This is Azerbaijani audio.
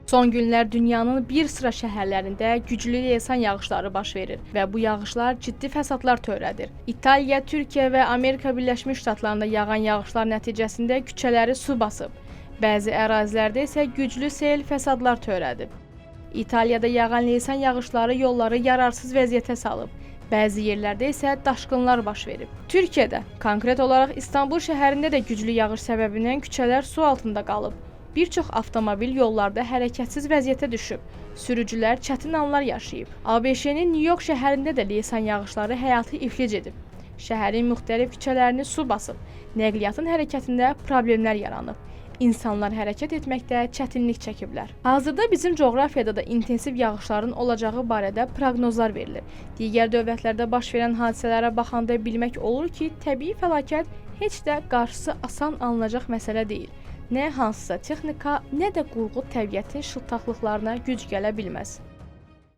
Son günlər dünyanın bir sıra şəhərlərində güclü leysan yağışları baş verir və bu yağışlar ciddi fəsadlar törədir. İtaliya, Türkiyə və Amerika Birləşmiş Ştatlarında yağan yağışlar nəticəsində küçələri su basıb. Bəzi ərazilərdə isə güclü sel fəsadlar törədib. İtaliyada yağan leysan yağışları yolları yararsız vəziyyətə salıb. Bəzi yerlərdə isə daşqınlar baş verib. Türkiyədə, konkret olaraq İstanbul şəhərində də güclü yağış səbəbindən küçələr su altında qalıb. Bir çox avtomobil yollarda hərəkətsiz vəziyyətə düşüb. Sürücülər çətin anlar yaşayıb. ABŞ-nin Nyu York şəhərində də leysan yağışları həyatı iflic edib. Şəhərin müxtəlif küçələrini su basıb. Nəqliyyatın hərəkətində problemlər yaranıb. İnsanlar hərəkət etməkdə çətinlik çəkiblər. Hazırda bizim coğrafiyada da intensiv yağışların olacağı barədə proqnozlar verilir. Digər dövlətlərdə baş verən hadisələrə baxanda bilmək olur ki, təbii fəlakət heç də qarşısı asan alınacaq məsələ deyil. Nə hansısa texnika, nə də qurğu təbiətin şıltaqlıqlarına güc gələ bilməz.